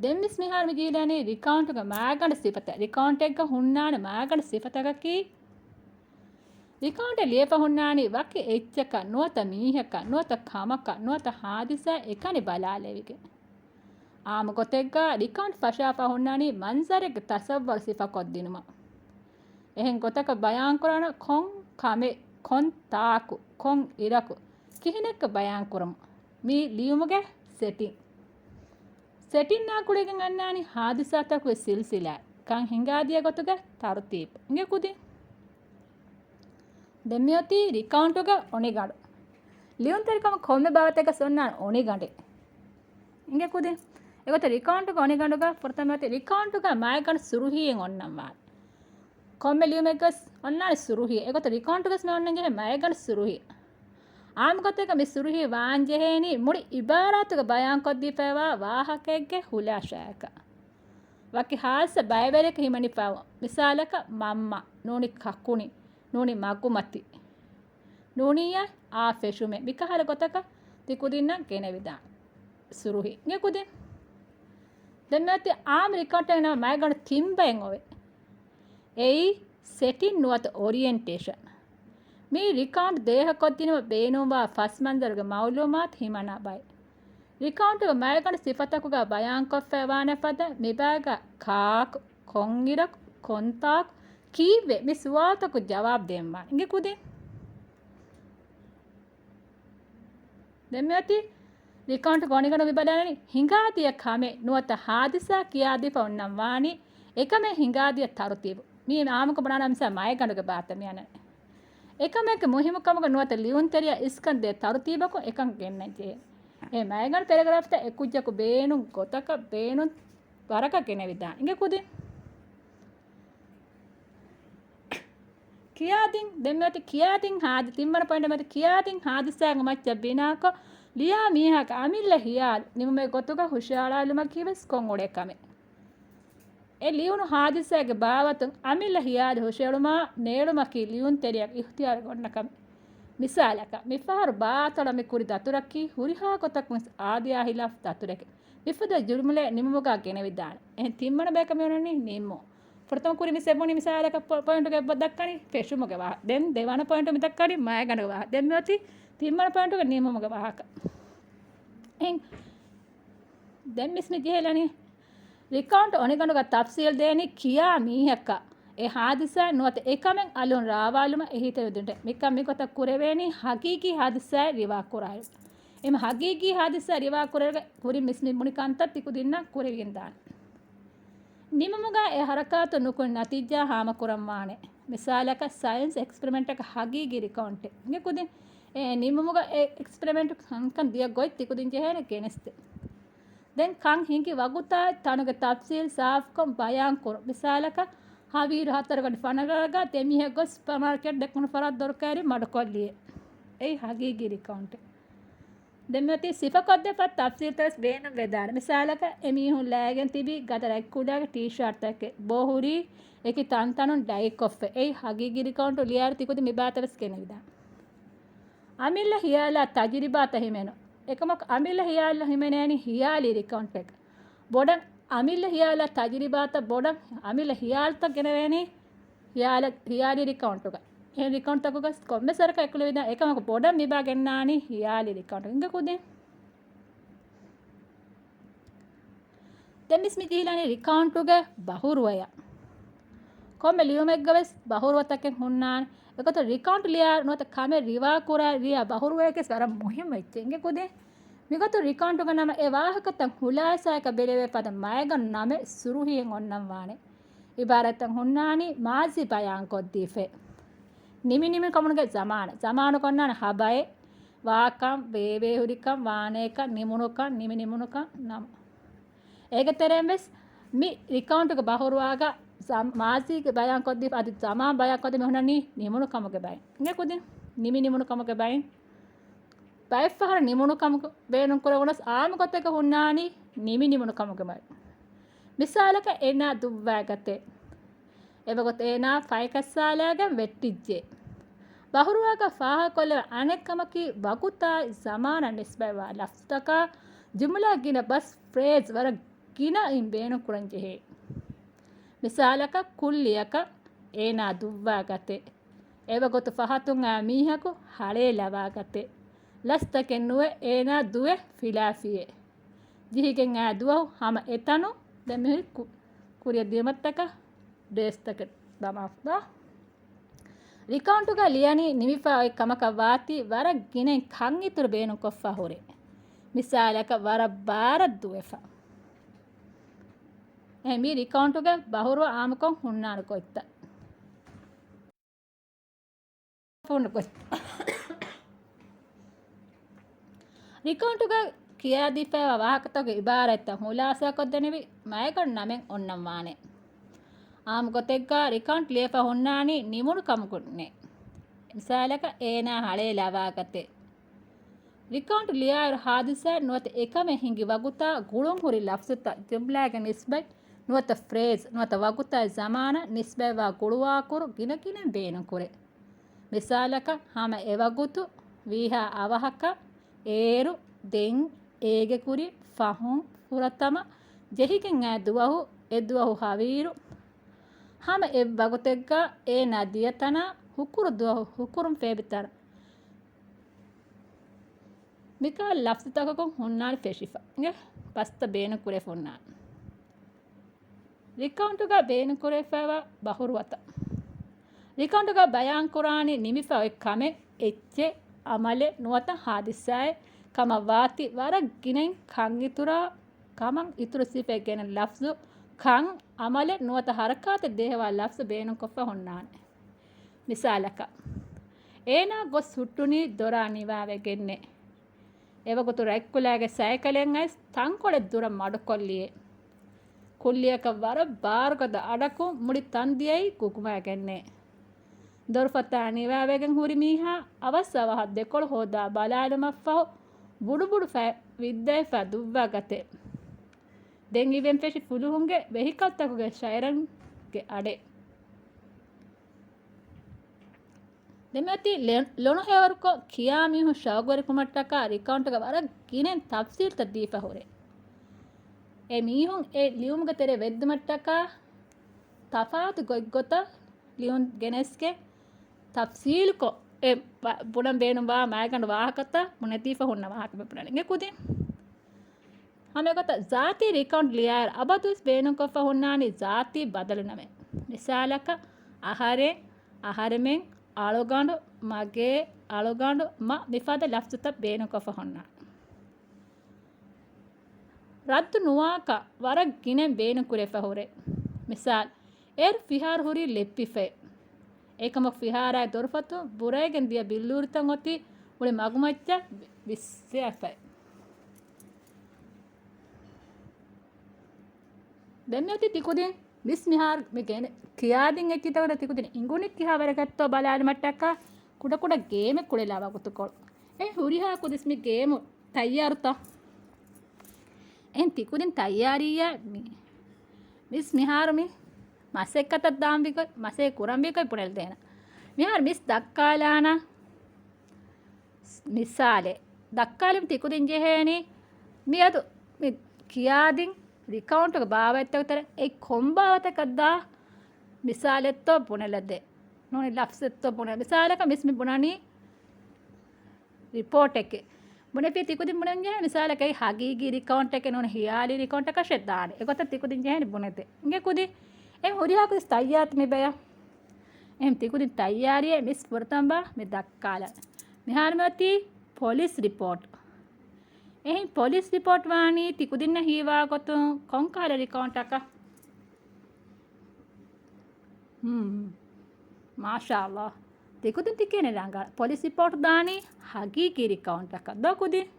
ދެން މިސް މިހާރު މި ޖީލަނީ ރިކައުންޓުގެ މައިގަނޑު ސިފަތައް. ރިކައުންޓެއްގަ ހުންނާނެ މައިގަނޑު ސިފަތަކަކީ، ރިކައުންޓެއް ލިޔެފަ ހުންނާނީ ވަކި އެއްޗަކަށް ނުވަތަ މީހަކަށް ނުވަތަ ކަމަކަށް ނުވަތަ ހާދިސާއެއް އެކަނި ބަލާލެވިގެން. އާއްމު ގޮތެއްގަ ރިކައުންޓް ފަށާފަ ހުންނާނީ މަންޒަރެއްގެ ތަސައްވަރު ސިފަކޮށްދިނުމަށް. އެހެން ގޮތަކަށް ބަޔާންކުރާނަ ކޮން ކަމެއް، ކޮން ތާކު، ކޮން އިރަކު، ކިހިނެއްކަ ބަޔާންކުރަމު. މީ ލިޔުމުގެ ސެޓިން. ސެޓިންއާ ގުޅިގެން އަންނާނީ ހާދިސާތަކުގެ ސިލްސިލާ، ކަން ހިނގާދިޔަ ގޮތުގެ ތަރުތީބު. އިނގޭ ކުދިން. ދެން މިއޮތީ ރިކައުންޓުގެ އޮނިގަނޑު. ލިޔުންތެރިކަމަށް ކޮންމެ ބާވަތެއްގަ އޮންނާނެ އޮނިގަނޑެއް. އިނގޭ ކުދިން. އެގޮތަށް ރިކައުންޓުގެ އޮނިގަނޑުގަ ފުރަތަމަ ތި ރިކައުންޓުގަ މައިގަނޑު ސުރުހީއެއް އޮންނަންވާނެ. ކޮންމެ ލިޔުމެއްގަސް އޮންނާނެ ސުރުހީ. އެގޮތަށް ރިކައުންޓުގަސް މި އޮންނަން ޖެހޭ މައިގަނޑު ސުރުހީ. އާންމު ގޮތެއްގަ މި ސުރުހީ ވާން ޖެހޭނީ މުޅި އިބާރާތުގަ ބަޔާންކޮށްދީފައިވާ ވާހަކައެއްގެ ހުލާސާއަކަށް. ވަކި ހާދިސާ ބައެއް ވެރިޔަކަށް ހިމަނިފައިވާ. މިސާލަކަށް މަންމަ، ނޫނީ ކަކުނި، ނޫނީ މަގުމަތި، ނޫނީ އާ ފެށުމެއް. މިކަހަލަ ގޮތަކަށް ތި ކުދިންނަށް ގެނެވިދާނެ ސުރުހީ. އިނގޭ ކުދިން. ދެން މިއޮތީ އާންމު ރިކައުންޓެއް ނަމަ މައިގަނޑު ތިން ބައެއް އޮވޭ. އެއީ ސެޓިން ނުވަތަ އޮރިއެންޓޭޝަން. މި ރިކައުންޓް ދޭހަކޮށްދިނުމަށް ބޭނުންވާ ފަސްމަންޒަރުގެ މައުލޫމާތު ހިމަނާ ބައެއް. ރިކައުންޓުގެ މައިގަނޑު ސިފަތަކުގަ ބަޔާންކޮށްފައިވާނެ ފަދަ މިބައިގަ ކާކު، ކޮންއިރަކު، ކޮންތާކު، ކީއްވެ؟ މި ސުވާލުތަކުގެ ޖަވާބު ދޭންވާނެ. އިނގޭ ކުދިން. ދެން މިއޮތީ ރިކައުންޓް ގޮނިގަނޑު މި ބަލާނަނީ ހިނގާދިޔަ ކަމެއް ނުވަތަ ހާދިސާ ކިޔާދީފަ އޮންނަން ވާނީ އެކަމެއް ހިނގާދިޔަ ތަރުތީބު. މީ އާންމުކޮށް ބުނާނަމަ މިސާ މައިގަނޑުގެ ބާތަ މިއަންނަނީ. އެކަމެއްގެ މުހިއްމު ކަމުގަ ނުވަތަ ލިޔުންތެރިޔާ އިސްކަން ދޭ ތަރުތީބަކުން އެކަން ގެންނަން ޖެހޭ. އެ މައިގަނޑު ޕެރެގްރާފްތައް އެކުއްޖަކު ބޭނުން ގޮތަކަށް ބޭނުން ވަރަކަށް ގެނެވިދާނެ. އިނގޭ ކުދިން. ކިޔާދިން، ދެން މިއޮތީ ކިޔާދިން ހާދި-، ތިންވަނަ ޕޮއިންޓް މިއޮތީ ކިޔާދިން ހާދިސާގެ މައްޗަށް ބިނާކޮށް، ލިޔާ މީހާގެ އަމިއްލަ ހިޔާލު ނިމުމެއް ގޮތުގަ ހުށަހަޅާލުމަކީ ވެސް ކޮށް އުޅޭ ކަމެއް. އެ ލިޔުނު ހާދިސާގެ ބާވަތުން އަމިއްލަ ހިޔާލު ހުށަހެޅުމާ ނޭޅުމަކީ ލިޔުންތެރިޔާގެ އިހުތިޔާރުގަ އޮންނަ ކަމެއް. މިސާލަކަށް، މިފަހަރު ބާތަޅަށް މި ކުރި ދަތުރަކީ ހުރިހާ ގޮތަކުން ވެސް އާދަޔާ ހިލާފު ދަތުރެކޭ. މިފަދަ ޖުމްލައެއް ނިމުމުގަ ގެނެވިދާނެ. އެހެން ތިންވަނަ ބަޔަކަށް މި އޮންނަނީ ނިންމުން. ފުރަތަމަ ކުރިން ވެސް އެބުނީ މިސާލަކަށް ޕޮ-، ޕޮއިންޓުގެ ދައްކަނީ ފެށުމުގެ ވާހަކަ. ދެން ދެވަނަ ޕޮއިންޓު މި ދައްކަނީ މައިގަނޑުގެ ވާހަކަ. ދެން މިއޮތީ ތިންވަނަ ޕޮއިންޓުގެ ނިންމުމުގެ ވާހަކަ. އެހެން ދެން މިސް މި ޖެހިލަނީ ރިކައުންޓް އޮނިގަނޑުގަ ތަފްސީލް ދޭނީ ކިޔާ މީހަކަށް އެ ހާދިސާއެއް ނުވަތަ އެކަމެއް އަލުން ރާވާލުމަށް އެހީތެރި ދިނުމަށް. މިކަން މިގޮތަށް ކުރެވޭނީ ހަގީގީ ހާދިސާއެއް ރިވާ ކުރާއިރު. އެމަ ހަގީގީ ހާދިސާ ރިވާ ކުރެވިގެ ކުރިން މިސް މި ބުނި ކަންތައް ތިކުދިންނަށް ކުރެވިގެން ދާނެ. ނިމުމުގަ އެ ހަރަކާތު ނުކުން ނަތީޖާ ހާމަކުރަން ވާނެ. މިސާލަކަށް ސައިންސް އެކްސްޕެރިމެންޓަކަށް ހަގީގީ ރިކައުންޓެއް. އިނގޭ ކުދިން އެ ނިމުމުގަ އެ އެކްސްޕެރިމެންޓު ކަންކަން ދިޔަ ގޮތް ތިކުދިން ޖެހޭނެ ގެނެސްދޭ. ދެން ކަން ހިނގި ވަގުތާއި ތަނުގެ ތަފްސީލް ސާފުކޮށް ބަޔާން ކުރުން. މިސާލަކަށް ހަވީރު ހަތަރު ގަޑި ފަނަރަ ގަޑިގަ ދެމީހެއް ގޮސް ސުޕަރމާކެޓް ދެކުނު ފަރާތް ދޮރުކައިރި މަޑުކޮށްލިއޭ. އެއީ ހަގީގީ ރިކައުންޓެއް. ދެން މިއޮތީ ސިފަކޮށްދެއްވާ ތަފްސީލްތައް ވެސް ބޭނުން ވެދާނެ. މިސާލަކަށް އެމީހުން ލައިގެން ތިބީ ގަދަ ރަތްކުޑައިގެ ޓީޝާޓްތަކެއް ބޯ ހުރީ އެކި ތަންތަނުން ޑައިކޮށްފަ. އެއީ ހަގީގީ ރިކައުންޓު ލިޔާއިރު ތިކުދިން މި ބާތައް ވެސް ގެނެވިދާނެ. އަމިއްލަ ހިޔާލާ ތަޖުރިބާތައް ހިމެނުން. އެކަމަކު އަމިއްލަ ހިޔާލު ހިމެނޭނީ ހިޔާލީ ރިކައުންޓެއް. ބޮޑަށް އަމިއްލަ ހިޔާލާ ތަޖުރިބާތައް ބޮޑަށް އަމިއްލަ ހިޔާލުތައް ގެނެވޭނީ ހިޔާލަ-، ހިޔާލީ ރިކައުންޓުގަ. އެހެން ރިކައުންޓްތަކުގަ ކޮންމެސް ވަރަކަށް އެކުލެވިދާނެ. އެކަމަކު ބޮޑަށް މިބާ ގެންނާނީ ހިޔާލީ ރިކައުންޓު. އިނގޭ ކުދިން. ދެން މިސް މި ޖެހިލަނީ ރިކައުންޓުގެ ބަހުރުވަޔަށް. ކޮންމެ ލިޔުމެއްގަ ވެސް ބަހުރުވަތަކެއް ހުންނާނެ. އެގޮތަށް ރިކައުންޓް ލިޔާ ނުވަތަ ކަމެއް ރިވާ ކުރާ ރިޔާ ބަހުރުވަޔަކީ ވަރަށް މުހިއްމު އެއްޗެއް. އިނގޭ ކުދިން. މިގޮތުން ރިކައުންޓުގަ ނަމަ އެ ވާހަކަތައް ހުލާސާއަކަށް ބެލެވޭ ފަދަ މައިގަނޑު ނަމެއް ސުރުހީއެއް އޮންނަން ވާނެ. އިބާރާތްތައް ހުންނާނީ މާޒީ ބަޔާންކޮށްދީފައި. ނިމި ނިމި ކަމުގެ ޒަމާނު. ޒަމާނު ކޮންނާނެ ހަބައެއް، ވާކަން، ވޭވޭހުރިކަން، ވާނޭކަން، ނިމުނުކަން، ނިމި ނިމުނުކަން، ނަމު. އޭގެ ތެރެއިން ވެސް މި ރިކައުންޓުގެ ބަހުރުވާގަ ޒަ-، މާޒީގެ ބަޔާންކޮށްދީފަ އަދި ޒަމާން ބަޔާންކޮށްދީފަ މި ހުންނަނީ ނިމުނު ކަމުގެ ބައިން. އިނގޭ ކުދިން ނިމި ނިމުނު ކަމުގެ ބައިން. ބައެއްފަހަރު ނިމުނު ކަމުގެ ބޭނުން ކުރެވުނަސް އާންމު ގޮތެއްގަ ހުންނާނީ ނިމި ނިމުނު ކަމުގެ ބައިން. މިސާލަކަށް އޭނާ ދުއްވާގަތޭ. އެވަގުތު އޭނާ ފައިކައްސާލާގެން ވެއްޓިއްޖެ. ބަހުރުވާގަ ފާހަގަކޮށްލެވޭ އަނެއް ކަމަކީ ވަގުތާއި ޒަމާނަށް ނިސްބަތްވާ ލަފްޒުތަކާ ޖުމުލާ ގިނަ ބަސް ފްރޭޒް ވަރަށް ގިނައިން ބޭނުން ކުރަން ޖެހޭ. މިސާލަކަށް ކުއްލިއަކަށް އޭނާ ދުއްވާގަތޭ. އެވަގުތު ފަހަތުން އާ މީހަކު ހަޅޭލަވާގަތޭ. ލަސްތަކެއް ނުވެ އޭނާ ދުވެ ފިލާފިއޭ. ޖެހިގެން އާ ދުވަހު ހަމަ އެތަނުން ދެން މިހުރި ކު-، ކުރިއަށް ދިޔުމަށްޓަކާ ޑްރެސްތަކެއް ދަމާފަ. ރިކައުންޓުގަ ލިޔަނީ ނިމިފަ އޮތް ކަމަކަށް ވާތީ ވަރަށް ގިނައިން ކަން އިތުރު ބޭނުންކޮށްފަ ހުރޭ. މިސާލަކަށް ވަރަށް ބާރަށް ދުވެފަ. އެ މި ރިކައުންޓުގެ ބަހުރުވަ އާންމުކޮށް ހުންނާނެ ގޮތްތައް. ރިކައުންޓުގަ ކިޔާދީފައިވާ ވާހަކަތަކުގެ އިބާރާތްތައް ހުލާސާކޮށްދެނެވި މައިގަނޑު ނަމެއް އޮންނަންވާނެ. އާއްމު ގޮތެއްގަ ރިކައުންޓް ލިޔެފަ ހުންނާނީ ނިމުނު ކަމަކުންނޭ. މިސާލަކަށް އޭނާ ހަޅޭ ލަވާގަތޭ. ރިކައުންޓް ލިޔާއިރު ހާދިސާއެއް ނުވަތަ އެކަމެއް ހިނގި ވަގުތާ ގުޅުން ހުރި ލަފްޒުތައް ޖުމްލާގެ ނިސްބަތް ނުވަތަ ފްރޭޒް ނުވަތަ ވަގުތާއި ޒަމާނަށް ނިސްބަތްވާ ގުޅުވާކުރު ގިނަގިނައިން ބޭނުންކުރޭ. މިސާލަކަށް، ހަމަ އެވަގުތު، ވީހާ އަވަހަކަށް، އޭރު، ދެން، އޭގެ ކުރިން، ފަހުން، ފުރަތަމަ، ޖެހިގެން އައި ދުވަހު، އެ ދުވަހު ހަވީރު، ހަމަ އެއްވަގުތެއްގަ އޭނާ ދިޔަ ތަނާ، ހުކުރު ދުވަހު، ހުކުރުން ފޭބި ތަނާ. މިކަހަލަ ލަފްޒުތަކަކުން ހުންނާނެ ފެށިފަ އިނގޭ ބަސްތައް ބޭނުން ކުރެފަ ހުންނާނެ. ރިކައުންޓުގަ ބޭނުންކުރެވިފައިވާ ބަހުރުވަތަ. ރިކައުންޓުގަ ބަޔާންކުރާނީ ނިމިފަ އޮތް ކަމެއް، އެއްޗެއް، އަމަލެއް ނުވަތަ ހާދިސާއެއް ކަމަށް ވާތީ ވަރަށް ގިނައިން ކަން އިތުރާ، ކަމަށް އިތުރު ސިފައެއް ގެނައި ލަފްޒު، ކަން، އަމަލެއް ނުވަތަ ހަރަކާތެއް ދޭހަވާ ލަފްޒު ބޭނުންކޮށްފަ ހުންނާނެ. މިސާލަކަށް، އޭނާ ގޮސް ހުއްޓުނީ ދޮރާ ނިވާވެގެންނޭ. އެވަގުތު ރަތްކުލައިގެ ސައިކަލެއް އައިސް ތަންކޮޅެއް ދުރަށް މަޑުކޮށްލިއޭ. ކުއްލިއަކަށް ވަރަށް ބާރުގަދަ އަޑަކުން މުޅި ތަން ދިޔައީ ގުގުމައިގެންނޭ. ދޮރުފަތާ ނިވާވެގެން ހުރި މީހާ އަވަސް އަވަހަށް ދެކޮޅު ހޯދާ ބަލާލުމަށްފަހު ބުޑުބުޑު ފަތް ވިއްދައިފަ ދުއްވާ ގަތޭ. ދެން އިވެން ފެށި ފުލުހުންގެ ވެހިކަލްތަކުގެ ޝައިރަންގެ އަޑެއް. ދެންމެ އޮތީ ލެ-، ލޮނުހެޔޮވަރުކޮށް ކިޔާ މީހުން ޝައުގުވެރިކުމަށްޓަކާ ރިކައުންޓުގަ ވަރަށް ގިނައިން ތަފްސީލްތައް ދީފަ ހުރޭ. އެ މީހުން އެ ލިޔުމުގެ ތެރެ ވެއްދުމަށްޓަކާ ތަފާތު ގޮތްގޮތަށް ލިޔުން ގެނެސްގެން ތަފްސީލުކޮށް އެ ބަ-، ބުނަން ބޭނުންވާ މައިގަނޑު ވާހަކަތައް ބުނެދީފަ ހުންނަ ވާހަކަ މި ބުނަނީ. އިނގޭ ކުދިން. ހަމަ އެގޮތަށް ޒާތީ ރިކައުންޓް ލިޔާއިރު އަބަދުވެސް ބޭނުންކޮށްފަ ހުންނާނީ ޒާތީ ބަދަލު ނަމެއް. މިސާލަކަށް، އަހަރެން، އަހަރެމެން، އަޅުގަނޑު، މަގޭ، އަޅުގަނޑު، މަ މިފަދަ ލަފްޒުތައް ބޭނުންކޮށްފަ ހުންނާނެ. ރައްދު ނުވާކަށް ވަރަށް ގިނައިން ބޭނުންކުރެފަ ހުރޭ. މިސާލް، އޭރު ފިހާރަ ހުރީ ލެއްޕިފައި. އެކަމަކު ފިހާރާގެ ދޮރުފަތުން ބުރައިގެން ދިޔަ ބިއްލޫރިތައް އޮތީ މުޅި މަގުމައްޗަށް ވިއްސާފައި. ދެންމެ އޮތީ ތިކުދިން މިސް މިހާރު މި ގެނެ ކިޔާދިން އެއްޗިތަކުން ތިކުދިން އިނގުނި ކިހާވަރަކަށްތޯ ބަލާލުމަށްޓަކާ ކުޑަކުޑަ ގޭމެއް ކުޅެލާ ވަގުތުކޮޅު. އެ ހުރިހާ ކުދިސް މި ގޭމު ތައްޔާރުތަ؟ އެހެން ތިކުދިން ތައްޔާރީއާ މި-، މިސް މިހާރު މި މަސައްކަތަށް ދާންވިގޮތް، މަސައްކަތް ކުރަންވީގޮތް ބުނެލަދޭނަ. މިހާރު މިސް ދައްކާލާނަ މިސާލެއް. ދައްކާލަން ތިކުދިން ޖެހޭނީ މިއަދު މި ކިޔާދިން ރިކައުންޓުގެ ބާވަތްތަކުގެ ތެރޭ އެއް ކޮން ބާވަތަކަށްދާ މިސާލެއްތޯ ބުނެލަދޭ. ނޫނީ ލަފްޒެއްތޯ ބުނެ. މިސާލަކަށް މިސް މި ބުނަނީ ރިޕޯޓެކޭ. ބުނެފި ތިކުދިން ބުނަން ޖެހޭ މިސާލަކަށް ހަގީގީ ރިކައުންޓެކޭ ނޫން ހިޔާލީ ރިކައުންޓަކަށެއް ދާނެ. އެގޮތަށް ތިކުދިން ޖެހޭނެ ބުނެދޭ. އިނގޭ ކުދި. އެ ހުރިހާ ކުދިސް ތައްޔާރުތަ މި ބަޔަށް؟ އެހެން ތިކުދިން ތައްޔާރީއޭ މިސް ފުރަތަމަ ބާ މި ދައްކާލަން. މިހާރު މި އޮތީ ޕޮލިސް ރިޕޯޓް. އެހެން ޕޮލިސް ރިޕޯޓް ވާނީ ތިކުދިންނަށް ހީވާ ގޮތުން ކޮންކަހަލަ ރިކައުންޓަކަށް؟ ހުން. މާޝާﷲ. ތިކުދިން ތިކޭނެ ރަނގަޅަށް. ޕޮލިސް ރިޕޯޓް ދާނީ ހަގީގީ ރިކައުންޓަކަށް. ދޯ ކުދިން؟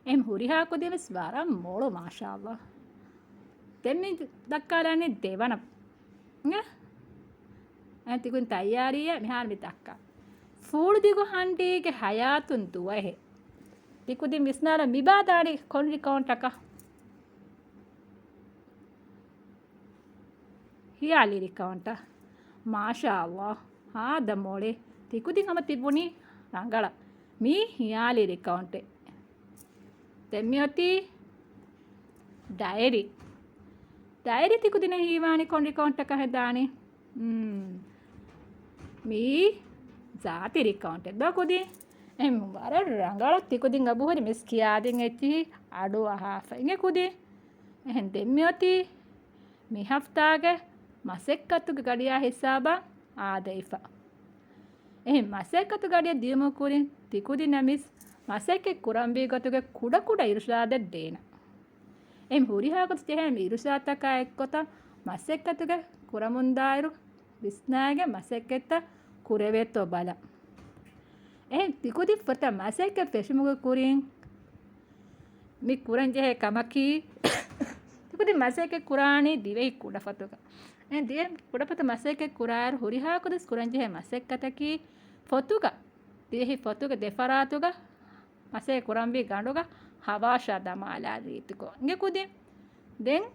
އެހެން ހުރިހާ ކުދިން ވެސް ވަރަށް މޮޅު މާޝާﷲ. ދެން މި ދައްކާލާނީ ދެވަނަ. އިނގޭ؟ އެ ތިކުދިން ތައްޔާރީއޭ މިހާރު މި ދައްކާ. ފޫޅުދިގު ހަންޑީގެ ހަޔާތުން ދުވަހެއް. ތިކުދިން ވިސްނާލަ މިބާ ދާނީ ކޮން ރިކައުންޓަކަށް؟ ހިޔާލީ ރިކައުންޓަށް. މާޝާﷲ. ހާދަ މޮޅޭ. ތިކުދިން ހަމަ ތިބުނީ ރަނގަޅަށް. މީ ހިޔާލީ ރިކައުންޓެއް. ދެން މިއޮތީ ޑައެރީ. ޑައެރީ ތިކުދިނަށް ހީވާނީ ކޮން ރިކައުންޓަކަށް ދާނީ؟ މް. މީ ޒާތި ރިކައުންޓެއް ދޯ ކުދިން؟ އެހެން ވަރަށް ރަނގަޅަށް ތިކުދިން އަބުހުރި މިސް ކިޔާދިން އެއްޗިހި އަޑު އަހާފަ އިނގޭ ކުދިން. އެހެން ދެން މިއޮތީ މި ހަފްތާގެ މަސައްކަތުގެ ގަޑިއާ ހިސާބަށް އާދެވިފަ. އެހެން މަސައްކަތު ގަޑިއަށް ދިޔުމުގެ ކުރިން ތިކުދިންނަށް މިސް މަސައްކަތް ކުރަންވީ ގޮތުގެ ކުޑަކުޑަ އިރުޝާދެއް ދޭނަ. އެހެން ހުރިހާ ގޮތަށް ޖެހޭ މި އިރުޝާދުތަކާ އެއްގޮތަށް މަސައްކަތުގެ ކުރަމުންދާއިރު ވިސްނާގެން މަސައްކަތްތައް ކުރެވޭތޯ ބަލަން. އެހެން ތިކުދިން ފުރަތަމަ މަސައްކަތް ފެށުމުގެ ކުރިން މި ކުރަންޖެހޭ ކަމަކީ، ތިކުދިން މަސައްކަތް ކުރާނީ ދިވެހި ކުޑަފޮތުގަ. އެ ދިވެހި ކުޑަފޮތު މަސައްކަތް ކުރާއިރު ހުރިހާ ކުދިން ކުރަންޖެހޭ މަސައްކަތަކީ ފޮތުގަ، ދިވެހި ފޮތުގެ ދެފަރާތުގަ މަސައްކަތް ކުރަންވީ ގަނޑުގަ ހަވާށާ ދަމާލާ ރީތިކޮށް. އިނގޭ ކުދިން. ދެން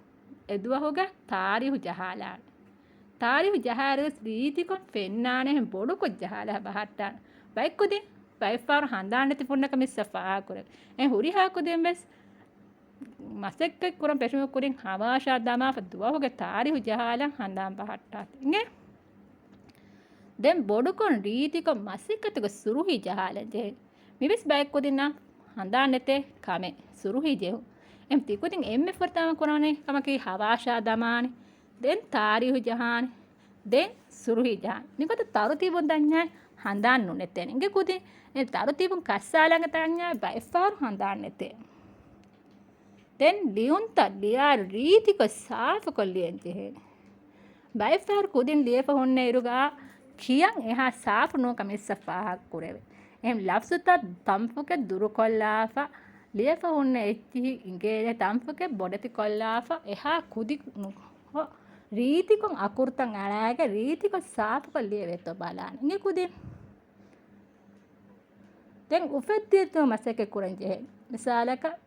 އެ ދުވަހުގެ ތާރީހު ޖަހާލާނެ. ތާރީހު ޖަހާއިރުވެސް ރީތިކޮށް ފެންނާނެ، އެހެން ބޮޑުކޮށް ޖަހާލާ ބަހައްޓާނެ. ބައެއް ކުދިން ބައެއްފަހަރު ހަނދާން ނެތި ފުންނަކަށް މިސް ފާހަގަކުރޭ. އެ ހުރިހާ ކުދިން ވެސް މަސައްކަތް ކުރަން ފެށުމުގެ ކުރިން ހަވާށާ ދަމާފަ ދުވަހުގެ ތާރީހު ޖަހާލަން ހަނދާން ބަހައްޓާތި. އިނގޭ؟ ދެން ބޮޑުކޮށް ރީތިކޮށް މަސައްކަތުގެ ސުރުހީ ޖަހާލަން ޖެހޭ. މިވެސް ބައެއް ކުދިންނަށް ހަނދާން ނެތޭ ކަމެއް، ސުރުހީ ޖެހުން. އެހެން ތިކުދިން އެންމެ ފުރަތަމަ ކުރާނެ ކަމަކީ ހަވާށާ ދަމާނެ. ދެން ތާރީހު ޖަހާނެ. ދެން ސުރުހީ ޖަހާނެ. މިގޮތަށް ތަރުތީބުން ދަންޏާ ހަނދާން ނުނެތޭނެ. އިނގޭ ކުދިން. އެ ތަރުތީބުން ކައްސާލަން ދަންޏާ ބައެއްފަހަރު ހަނދާން ނެތޭ. ދެން ލިޔުންތައް ލިޔާއިރު ރީތިކޮށް ސާފުކޮށް ލިޔަން ޖެހޭނެ. ބައެއްފަހަރު ކުދިން ލިޔެފަ ހުންނަ އިރުގަ ކިޔަން އެހާ ސާފު ނޫންކަން މިސްއަށް ފާހަގަ ކުރެވޭ. އެހެން ލަފްޒުތައް ތަންފުކެއް ދުރުކޮށްލާފަ، ލިޔެފަ ހުންނަ އެއްޗިހި އިނގޭ ތަންފުކެއް ބޮޑެތިކޮށްލާފަ، އެހާ ކުދި ނު-، ހޮ-، ރީތިކޮށް އަކުރުތައް އަޅާގެ ރީތިކޮށް ސާފުކޮށް ލިޔެވޭތޯ ބަލާނެ. އިނގޭ ކުދިން. ދެން އުފެއްދޭތޯ މަސައްކަތް ކުރަން ޖެހޭ. މިސާލަކަށް،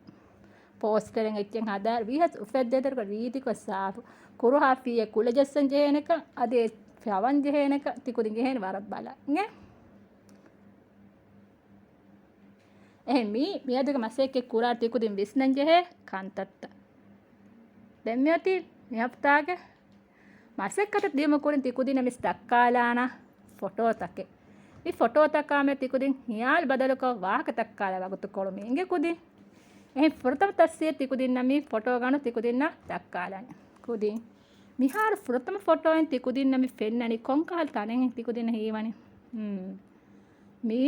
ޕޯސްޓަރެއް އެއްޗެއް ހަދާ ވީހަސް އުފެއްދޭތެރިކޮށް ރީތިކޮށް ސާފު ކުރުހާ ފީއެއް ކުލަ ޖައްސަން ޖެހޭނެކަން، އަދި ފަވަން ޖެހޭނެކަން ތިކުދިން ޖެހޭނެ ވަރަށް ބަލަން. އިނގޭ؟ އެހެން މީ މިއަދުގެ މަސައްކަތް ކުރާ ތިކުދިން ވިސްނަން ޖެހޭ ކަންތައްތައް. ދެން މިއޮތީ މި ހަފްތާގެ މަސައްކަތަށް ދިޔުމަށް ކުރިން ތިކުދިންނަށް މިސް ދައްކާލާނަ ފޮޓޯތަކެއް. މި ފޮޓޯތަކާމެ ތިކުދިން ހިޔާލު ބަދަލުކޮށް ވާހަކަ ދައްކާލާ ވަގުތުކޮޅު މި އިނގޭ ކުދިން. އެހެން ފުރަތަމަ ތަސްވީރު ތިކުދިންނަށް މި ފޮޓޯ ގަނޑު ތިކުދިންނަށް ދައްކާލާނެ. ކުދިން. މިހާރު ފުރަތަމަ ފޮޓޯއިން ތިކުދިންނަށް މި ފެންނަނީ ކޮންކަހަލަ ތަނެއް ތިކުދިންނަށް ހީވަނީ؟ ހުން. މީ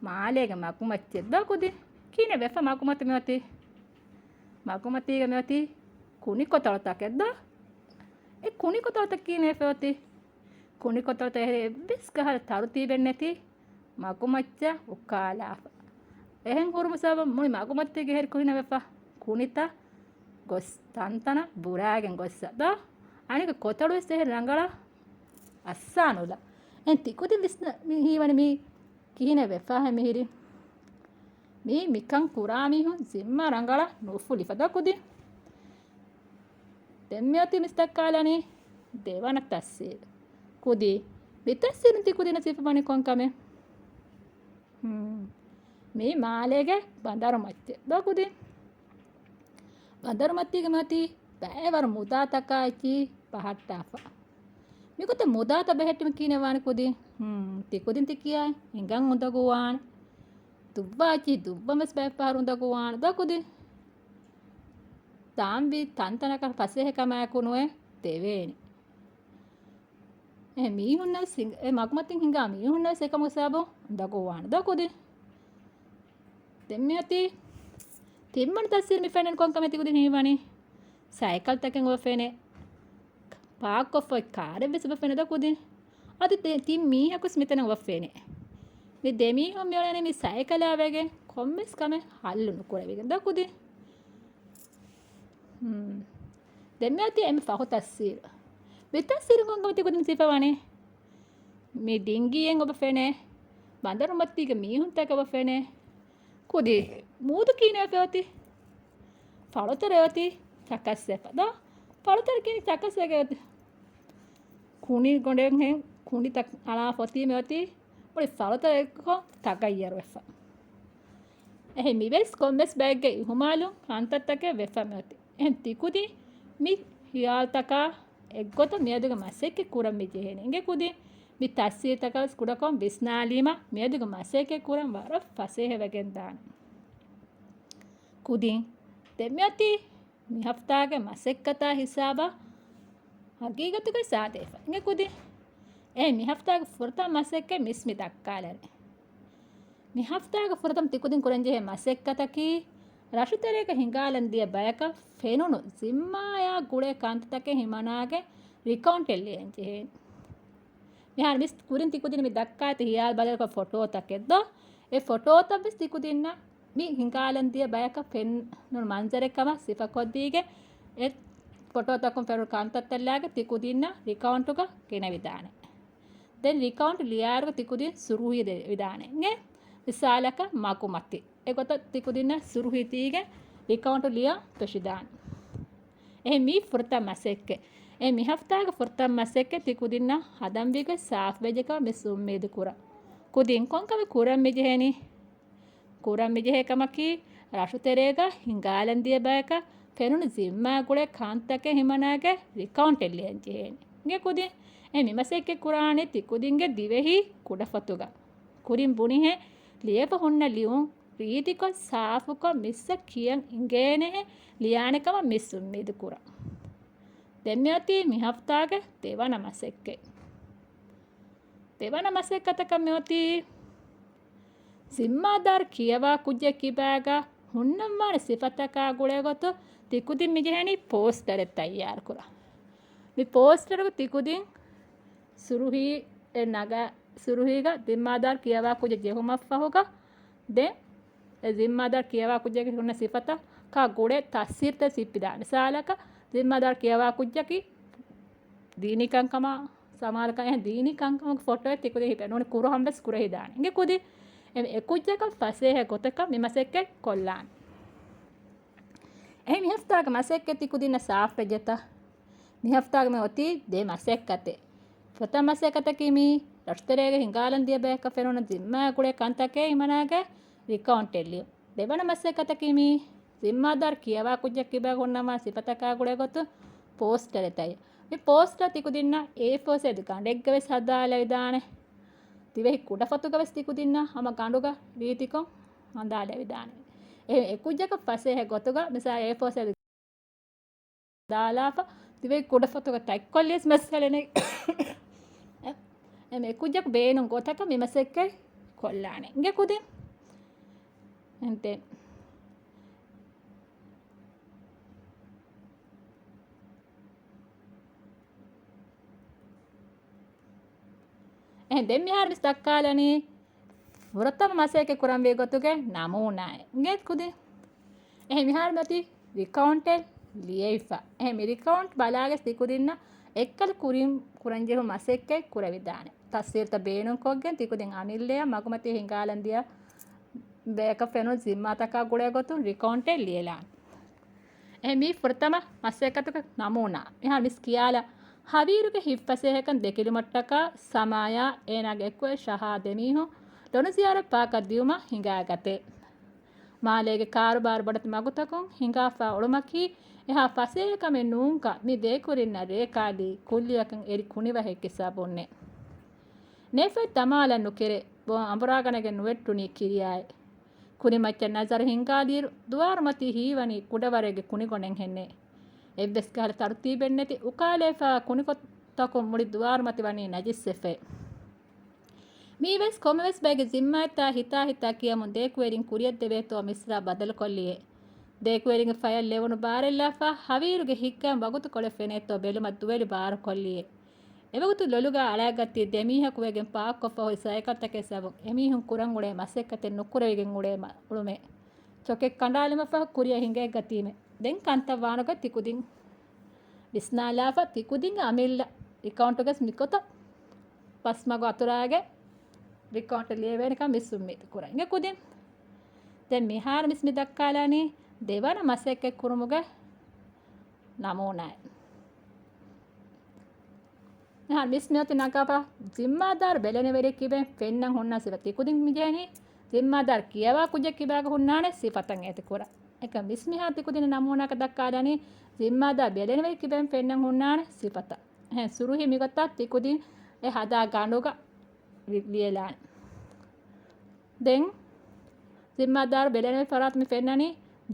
މާލޭގެ މަގުމައްޗެއް ދޯ ކުދިން. ކިހިނެއް ވެފަ މަގުމަތި މިއޮތީ؟ މަގުމަތީގަ މިއޮތީ ކުނިކޮތަޅުތަކެއް ދޯ؟ އެ ކުނިކޮތަޅުތައް ކިހިނެއް ފެއޮތީ؟ ކުނިކޮތަޅުތައް އެހެރީ އެއްވެސް ކަހަލަ ތަރުތީބެއް ނެތި މަގުމައްޗަށް އުކާލާފަ. އެހެން ހުރުމު ސަބަބުން މުޅި މަގުމަތީގެ ހެރި ކުހިނެއް ވެފަ؟ ކުނިތައް ގޮސް ތަންތަނަށް ބުރާގެން ގޮއްސަ ދޯ؟ އަނެއް ކޮތަޅުވެސް އެހެރީ ރަނގަޅަށް އައްސާނުލާ. އެހެން ތިކުދިން ވިސްނަ މި ހީވަނީ މީ ކިހިނެއް ވެފާހޭ މިހިރީ؟ މީ މިކަން ކުރާ މީހުން ޒިންމާ ރަނގަޅަށް ނުފުލިފަ ދޯ ކުދިން. ދެން މިއޮތީ މިސް ދައްކާލަނީ ދެވަނަ ތަސްވީރު. ކުދި، މި ތަސްވީރުން ތި ކުދިންނަށް ސިފަވަނީ ކޮން ކަމެއް؟ ހުން. މީ މާލޭގެ ބަނދަރު މައްޗެއް ދޯ ކުދިން. ބަނދަރު މަތީގަ މިއޮތީ ބައެއް ވަރު މުދާތަކާ އެއްޗިހި ބަހައްޓާފަ. މިގޮތަށް މުދާތައް ބެހެއްޓުމަށް ކިހިނެއް ވާނެ ކުދިން؟ ހުން، ތި ކުދިން ތި ކިޔާ އިނގަން އުނދަގޫވާނެ. ދުއްވާ އެއްޗިހި ދުއްވަން ވެސް ބައެއް ފަހަރު އުނދަގޫވާނެ ދޯ ކުދިން. ދާންވީ ތަންތަނަކަށް ފަސޭހަކަމާއެކު ނުވެ ދެވޭނެ. އެ މީހުންނަށް ސިނގ-، އެ މަގުމަތިން ހިނގާ މީހުންނަށް ސެކަމު ސަބަބު އުނދަގޫވާނެ ދޯ ކުދިން. ދެން މިއޮތީ ތިންވަނަ ތަސްވީރު މި ފެންނަން ކޮން ކަމެއް ތި ކުދިން ހީވަނީ؟ ސައިކަލްތަކެއް އޮވެ ފެނޭ. ޕާކްކޮށްފައި ކާރެއް ވެސް އޮވެ ފެނޭ ދޯ ކުދިން. އަދި ތި-، ތިން މީހަކުސް މިތަނަށް އޮވެ ފެނޭ. މި ދެ މީހުން މިއުޅެނީ މި ސައިކަލާ ވެގެން ކޮންމެސް ކަމެއް ހައްލު ނުކުރެވިގެން ދޯ ކުދިން. ހުން. ދެން މިއޮތީ އެންމެ ފަހު ތަސްވީރު. މި ތަސްވީރު ކޮންކަމެއް ތި ކުދިން ސިފަވަނީ؟ މި ޑިންގީއެއް އޮބަ ފެނޭ. ބަނދަރުމަތީގެ މީހުންތަކެއް އޮބަ ފެނޭ. ކުދި މޫދު ކިހިނެއް ފެއޮތީ؟ ފަޅުތަރެއް އޮތީ ޗަކަސްވެފަ ދޯ؟ ފަޅުތަރެއް ކިހިނެއް ޗަކަސްވެގެ އޮތީ؟ ކުނި ގޮނޑެއްހެން ކުނިތައް އަޅާ ފޮތީމެ އޮތީ މުޅި ފަޅުތަރެއްކޮށް ތަޣައްޔަރުވެފަ. އެހެން މިވެސް ކޮންމެސް ބައެއްގެ އިހުމާލުން ކަންތައްތަކެއް ވެފަ މިއޮތީ. އެހެން ތިކުދިން މި ހިޔާލުތަކާ އެއްގޮތަށް މިއަދުގެ މަސައްކަތް ކުރަން މި ޖެހޭނެ. އިނގޭ ކުދިން މި ތަސްވީރުތަކަށް ވެސް ކުޑަކޮށް ވިސްނާލީމަ މިއަދުގެ މަސައްކަތް ކުރަން ވަރަށް ފަސޭހަވެގެން ދާނެ. ކުދިން ދެން މިއޮތީ މި ހަފްތާގެ މަސައްކަތާ ހިސާބަށް ހަގީގަތުގައި ސާދަވެފަ. އިނގޭ ކުދިން. އެ މި ހަފްތާގެ ފުރަތަމަ މަސައްކަތް މިސް މި ދައްކާލަނީ. މި ހަފްތާގެ ފުރަތަމަ ތިކުދިން ކުރަންޖެހޭ މަސައްކަތަކީ، ރަށުތެރޭގަ ހިނގާލަން ދިޔަ ބަޔަކަށް ފެނުނު ޒިންމާޔާ ގުޅޭ ކަންތައްތަކެއް ހިމަނާގެން ރިކައުންޓެއް ލިޔަންޖެހޭނެ. މިހާރު މިސް ކުރިން ތިކުދިން މި ދައްކާތި ހިޔާލު ބަދަލުކޮށް ފޮޓޯތަކެއް ދޯ؟ އެ ފޮޓޯތައް ވެސް ތިކުދިންނަށް މި ހިނގާލަން ދިޔަ ބަޔަކަށް ފެންނުނު މަންޒަރެއް ކަމަށް ސިފަކޮށްދީގެ، އެ ފޮޓޯތަކުން ފެނުނު ކަންތައްތައް ލާގެ ތި ކުދިންނަށް ރިކައުންޓުގަ ގެނެވިދާނެ. ދެން ރިކައުންޓް ލިޔާއިރު ތި ކުދިން ސުރުހީ ދެވިދާނެ. އިނގޭ؟ މިސާލަކަށް މަގުމަތި. އެގޮތަށް ތި ކުދިންނަށް ސުރުހީ ދީގެ ރިކައުންޓް ލިޔާ ފެށިދާނެ. އެހެން މީ ފުރަތަމަ މަސައްކަތް. އެ މި ހަފްތާގެ ފުރަތަމަ މަސައްކަތް ތި ކުދިންނަށް ހަދަންވީގޮތް ސާފުވެއްޖެކަމަށް މިސް އުއްމީދު ކުރަން. ކުދިން ކޮންކަމެއް ކުރަން މިޖެހެނީ؟ ކުރަން މިޖެހޭ ކަމަކީ، ރަށުތެރޭގަ ހިނގާލަން ދިޔަ ބަޔަކަށް ފެނުނު ޒިންމާ ގުޅޭ ކަންތަކެއް ހިމަނާގެ ރިކައުންޓެއް ލިޔަން ޖެހޭނެ. އިނގޭ ކުދިން، އެ މި މަސައްކަތް ކުރާނީ ތި ކުދިންގެ ދިވެހި ކުޑަފޮތުގަ. ކުރިން ބުނިހެން ލިޔެފަ ހުންނަ ލިޔުން ރީތިކޮށް ސާފުކޮށް މިސްއަށް ކިޔަން އިނގޭނެހެން ލިޔާނެ ކަމަށް މިސް އުއްމީދު ކުރަން. ދެން މިއޮތީ މި ހަފްތާގެ ދެވަނަ މަސައްކަތް. ދެވަނަ މަސައްކަތަކަށް މިއޮތީ ޒިންމާދާރު ކިޔަވާ ކުއްޖެއް ކިބާގަ ހުންނަންވާނެ ސިފަތަކާ ގުޅޭ ގޮތުން ތިކުދިން މިޖެހެނީ ޕޯސްޓަރެއް ތައްޔާރުކުރަން. މި ޕޯސްޓަރު ތިކުދިން ސުރުހީ އެ ނަގާ ސުރުހީގަ ޒިންމާދާރު ކިޔަވާ ކުއްޖެއް ޖެހުމަށްފަހުގަ ދެން އެ ޒިންމާދާރު ކިޔަވާ ކުއްޖެއްގެ ހުންނަ ސިފަތަކާ ގުޅޭ ތަފްސީލްތައް ސިއްޕިދާނެ. މިސާލަކަށް، ޒިންމާދާރު ކިޔަވާ ކުއްޖަކީ ދީނީ ކަންކަމާ ސަމާލުކަން އެހެން ދީނީ ކަންކަމުގެ ފޮޓޯއެއް ތިކުދިން ހިފެ ނޫނީ ކުރުހަން ވެސް ކުރެހިދާނެ. އިނގޭ ކުދިން، އެ ކުއްޖަކަށް ފަސޭހަ ގޮތަކަށް މި މަސައްކަތް ކޮށްލާނެ. އެހެން މި ހަފްތާގެ މަސައްކަތް ތިކުދިންނަށް ސާފުވެއްޖެތަ؟ މި ހަފްތާގެ މި އޮތީ ދެ މަސައްކަތެއް. ފުރަތަމަ މަސައްކަތަކީ މީ ރަށުތެރޭގަ ހިނގާލަން ދިޔަ ބަޔަކަށް ފެނުނު ޒިންމާ ގުޅޭ ކަންތަކެއް ހިމަނާގެ ރިކައުންޓެއް ލިޔުން. ދެވަނަ މަސައްކަތަކީ މީ ޒިންމާދާރު ކިޔަވާ ކުއްޖެއް ކިބާ ހުންނަންވާ ސިފަތަކާ ގުޅޭ ގޮތުން ޕޯސްޓަރެއް ތައްޔާ. މި ޕޯސްޓަރ ތިކުދިންނަށް އޭ ފޯ ސައިޒު ގަނޑެއްގަ ވެސް ހަދާލެވިދާނެ. ދިވެހި ކުޑަފޮތުގަ ވެސް ތިކުދިންނަށް ހަމަ ގަނޑުގަ ރީތިކޮށް ހަނދާން ލެވިދާނެ. އެ އެކުއްޖަކަށް ފަސޭހަ ގޮތުގަ މިސާ އޭ ފޯ ސައިޒު ދާލާފަ ދިވެހި ކުޑަފޮތުގަ ތަތްކޮށްލިޔަސް މައްސަލަ ނެތް. އެ އެކުއްޖަކު ބޭނުން ގޮތަކަށް މި މަސައްކަތް ކޮށްލާނެ. އިނގޭ ކުދިން. އެންތެ. އެހެން ދެން މިހާރު މިސް ދައްކާލަނީ ފުރަތަމަ މަސައްކަތް ކުރަންވީ ގޮތުގެ ނަމޫނާއެއް. އިނގޭތަ ކުދިން؟ އެހެން މިހާރު މިއޮތީ ރިކައުންޓެއް ލިޔެފަ. އެހެން މި ރިކައުންޓް ބަލާގެސް ތިކުދިންނަށް އެއްކަލަ ކުރިން ކުރަންޖެހުނު މަސައްކަތް ކުރެވިދާނެ. ތަފްސީލްތައް ބޭނުންކޮށްގެން ތިކުދިން އަމިއްލަޔަށް މަގުމަތީ ހިނގާލަން ދިޔަ ބަޔަކަށް ފެނުނު ޒިންމާތަކާ ގުޅޭ ގޮތުން ރިކައުންޓެއް ލިޔެލާނެ. އެހެން މީ ފުރަތަމަ މަސައްކަތުގެ ނަމޫނާ. މިހާރު މިސް ކިޔާލަ ހަވީރުގެ ހިތްފަސޭހަކަން ދެކިލުމަށްޓަކާ ސަމާޔާ އޭނާގެ އެކުވެރި ޝަހާ ދެމީހުން ލޮނުޒިޔާރަތް ޕާކަށް ދިޔުމަށް ހިނގާގަތޭ. މާލޭގެ ކާރުބާރު ބޮޑެތި މަގުތަކުން ހިނގާފާ އުޅުމަކީ އެހާ ފަސޭހަކަމެއް ނޫންކަން މި ދޭކުރިންނަށް ރޭކާލީ ކުއްލިއަކަށް އެރި ކުނިވަހެއްގެ ސަބަބުންނޭ. ނޭފަތް ދަމާލަން ނުކެރޭ ބޯ އަނބުރާގަނެގެން ނުވެއްޓުނީ ކިރިޔާއޭ. ކުރިމައްޗަށް ނަޒަރު ހިންގާލިއިރު ދުވާރުމަތީ ހީވަނީ ކުޑަވަރެއްގެ ކުނިގޮނޑެއްހެންނޭ. އެއްވެސް ކަހަލަ ތަރުތީބެއްނެތި އުކާލައިފާ ކުނިކޮށްތަކުން މުޅި ދުވާރުމަތި ވަނީ ނަޖިސްވެފައި. މީވެސް ކޮންމެވެސް ބައެއްގެ ޒިންމާއަށް ހިތާ ހިތާ ކިޔަމުން ދޭކުވެރިން ކުރިއަށްދެވޭތޯ މިސްރާ ބަދަލުކޮށްލިއޭ. ދޭކުވެރިންގެ ފަޔަށް ލެވުނު ބާރެއްލާފާ ހަވީރުގެ ހިތްގައިމު ވަގުތުކޮޅެއް ފެނޭތޯ ބެލުމަށް ދުވެލި ބާރުކޮށްލިއޭ. އެވަގުތު ލޮލުގާ އަޅާގަތީ ދެމީހަކު ވެގެން ޕާކްކޮށްފަ ހުރި ސައިކަލްތަކެއް ސަބަބުން އެމީހުން ކުރަން އުޅޭ މަސައްކަތެއް ނުކުރެވިގެން އުޅޭ މަ-، އުޅުމޭ. ޗޮކެއް ކަނޑާލުމަށްފަހު ކުރިއަށް ހިނގައިގަތީމޭ. ދެން ކަންތައް ވާނުގަ ތިކުދިން ވިސްނާލާފަ ތިކުދިންގެ އަމިއްލަ އެކައުންޓުގަސް މިގޮތަށް ބަސްމަގު އަތުރާގެ ރިކައުންޓް ލިޔެވޭނެކަން މިސް އުއްމީދު ކުރަން. އިނގޭ ކުދިން. ދެން މިހާރު މިސް މި ދައްކާލާނީ ދެވަނަ މަސައްކަތް ކުރުމުގެ ނަމޫނާއެއް. މިހާރު މިސް މިއޮތީ ނަގާފަ ޒިންމާދާރު ބެލެނިވެރި ކިބެން ފެންނަން ހުންނަ ސިފަ ތިކުދިން މިޖެހެނީ ޒިންމާދާރު ކިޔަވާ ކުއްޖެއް ކިބާގަ ހުންނާނެ ސިފަތައް އޭތި ކުރަން. އެކަމް މިސް މިހާރު ތިކުދިން ނަމޫނާކަށް ދައްކާލަނީ ޒިންމާދާރު ބެލެނިވެރި ކިބެން ފެންނަން ހުންނާނެ ސިފަތައް. އެހެން ސުރުހި މިގޮތަށް ތިކުދިން އެ ހަދާ ގަނޑުގަ ވި-، ލިޔެލާނެ. ދެން ޒިންމާދާރު ބެލެނިވެރި ފަރާތު މި ފެންނަނީ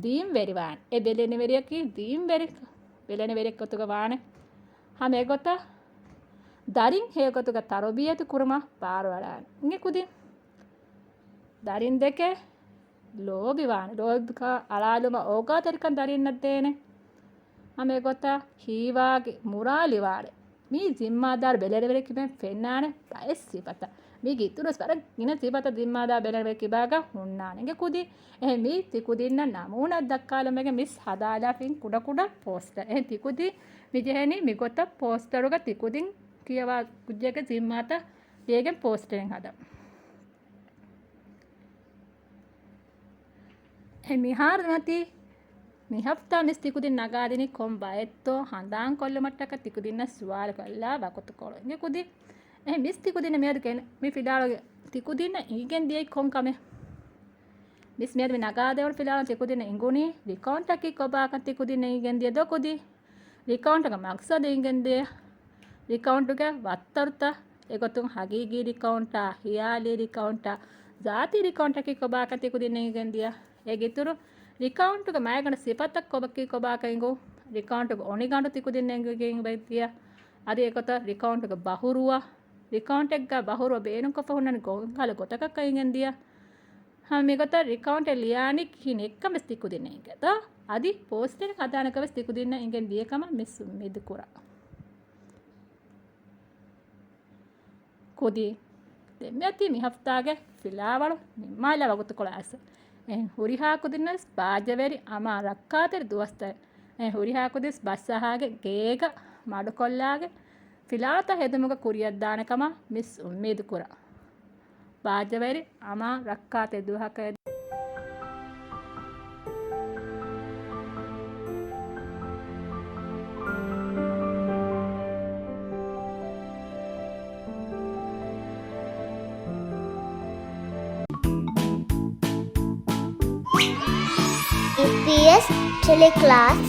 ދީންވެރި ވާނެ. އެ ބެލެނިވެރިޔަކީ ދީންވެރި، ބެލެނިވެރި ގޮތުގަ ވާނެ. ހަމަ އެގޮތަށް ދަރިން ހެޔޮ ގޮތުގަ ތަރުބިޔަތު ކުރުމަށް ބާރުއަޅާނެ. އިނގޭ ކުދިން ދަރިން ދެކެ ލޯބިވާނެ. ލޯބިކަން އަޅާލުމަށް އޯގާތެރިކަން ދަރިންނަށް ދޭނެ. ހަމަ އެގޮތަށް ހީވާގި މުރާލިވާނެ. މީ ޒިންމާދާރު ބެލެނިވެރި ކިބެން ފެންނާނެ ބައެއް ސިފަތައް. މީގެ އިތުރުސް ވަރަށް ގިނަ ސިފަތައް ޒިންމާދާ ބެލެނިވެ ކިބާގަ ހުންނާނެ. އިނގޭ ކުދި. އެހެން މި ތިކުދިންނަށް ނަމޫނާ ދައްކާލުމެގެ މިސް ހަދާލާފިން ކުޑަކުޑަ ޕޯސްޓަރ. އެހެން ތިކުދި މި ޖެހެނީ މިގޮތަށް ޕޯސްޓަރުގަ ތިކުދިން ކިޔަވާ ކުއްޖެއްގެ ޒިންމާތައް ލިޔެގެން ޕޯސްޓަރެއް ހަދަން. އެ މިހާރު މަތީ މި ހަފްތާ މިސް ތިކުދިން ނަގާދިނީ ކޮން ބައެއްތޯ ހަނދާން ކޮށްލުމަށްޓަކަ ތިކުދިންނަށް ސުވާލު ކޮށްލާ ވަގުތުކޮޅު. އިނގޭ ކުދި. އެ މިސް ތިކުދިންނަށް މިއަދު ގެން މި ފިލާވަޅުގެ ތިކުދިންނަށް އިނގިގެން ދިޔައީ ކޮން ކަމެއް؟ މިސް މިއަދު މި ނަގާދެވުނު ފިލާވަޅު ތިކުދިންނަށް އިނގުނީ ރިކައުންޓަކީ ކޮބާކަން ތިކުދިންނަށް އިނގިގެން ދިޔަ ދޯ ކުދި. ރިކައުންޓުގެ މަގްސަދު އިނގެންދިޔަ، ރިކައުންޓުގެ ވައްތަރުތައް އެގޮތުން ހަގީގީ ރިކައުންޓާ، ހިޔާލީ ރިކައުންޓާ، ޒާތީ ރިކައުންޓަކީ ކޮބާކަން ތިކުދިންނަށް އިނގެންދިޔަ. އޭގެ އިތުރު، ރިކައުންޓުގެ މައިގަނޑު ސިފަތައް ކޮބަކީ ކޮބާކަން އިނގު، ރިކައުންޓުގެ އޮނިގަނޑު ތިކުދިންނަށް އިނގެން ދިޔަ. އަދި އެގޮތަށް ރިކައުންޓުގެ ބަހުރުވަ، ރިކައުންޓެއްގަ ބަހުރުވަ ބޭނުންކޮށްފަ ހުންނަނީ ގޮންކަހަލަ ގޮތަކަކަށް އިނގެން ދިޔަ. ހަމަ މިގޮތަށް ރިކައުންޓެއް ލިޔާނީ ކިހިނެއްކަން ވެސް ތިކުދިންނަށް އިނގޭތޯ. އަދި ޕޯސްޓަރެއް ހަދާނެކަން ވެސް ތިކުދިންނަށް އިނގެން ދިޔަ ކަމަށް މިސް އުއްމީދު ކުރާ. ކުދި. ދެން މިއޮތީ މި ހަފްތާގެ ފިލާވަޅު ނިންމާލާ ވަގުތުކޮޅާ އައިސް. އެހެން ހުރިހާ ކުދިންނަށް ބާއްޖަވެރި އަމާ ރައްކާތެރި ދުވަސްތައް. އެހެން ހުރިހާ ކުދިން ބަސްއަހާގެ ގޭގަ މަޑުކޮށްލާގެ ފިލާވަޅުތައް ހެދުމުގަ ކުރިއަށްދާނެ ކަމަށް މިސް އުއްމީދު ކުރާ. ބާއްޖަވެރި އަމާ ރައްކާތެރި ދުވަހަކަށް. އެމްޕީއެސް ޓެލެކްލާސް.